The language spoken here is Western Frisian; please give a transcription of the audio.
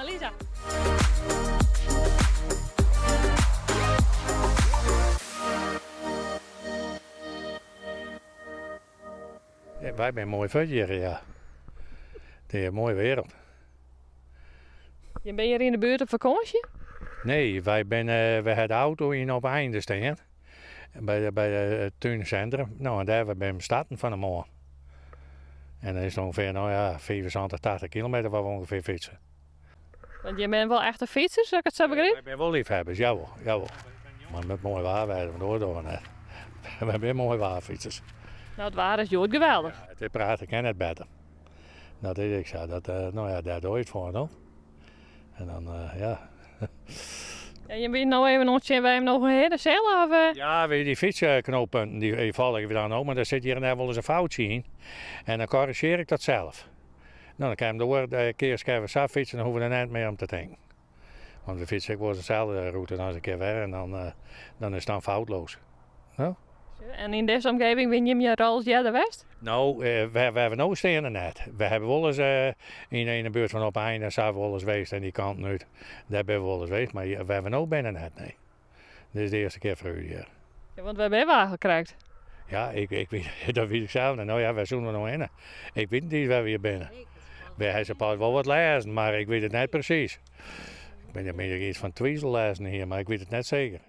Lisa. Wy binne moai fuort hjir, ja. It is in moaie wereld. Je binne hjir yn de buert op fakânsje? Nee, wy binne, wy ha de auto yn Opeinde stean. By, by it túnsintrum. No, en dêr binne we starten fan 'e moarn. En dan is it ûngefear, no ja, 75, 80 kilometer wat we ûngefear fytse. Want je binne wol echte fytsers, as ik it sa begryp? Wy binne wol leafhebbers, jawol, jawol. Mar it moat moai waar wêze, want oars dogge we net. Wy binne moai waarfytsers. No, it waar is hjoed geweldich. Ja, it is prachtich, kin net better. Dat is ek sa. Dat, no ja, dêr dogge je it foar, no. En dan, ja. Ja, je binne no even oan it sjen wêr jim no hinne sille, of? Ja, dy fytsknooppunten, dy folgje we dan no, mar dêr sit hjir en dêr wolris in foutsje yn. En dan korrizjear ik dat sels. No, dan kin de oare kear kinne we sa fytse, dan hoege we der net mear om te tinken. Want we fytse ek wolris deselde rûte dan ris in kear wer en dan, dan is it dan foutloos. No? En yn dizze omgeving binne jim hjir al ris earder west? No, wêr we no steane net. We hawwe wolris yn de buert fan Opeinde en sa wolris west en dy kanten út. Dêr binne we wolris west, mar wêr we no binne net, nee. Dit is de earste kear foar ús hjir. Ja, want wêr binne we eigentlik krekt? Ja, ik, ik weet, dat weet ik sels net. No ja, wêr soene we no hinne? Ik wit net iens wêr we hjir binne. We hawwe se pas wol wat lêzen, mar ik wit it net presys. Ik bin der yts fan Twizel lêzen hier, mar ik wit it net seker.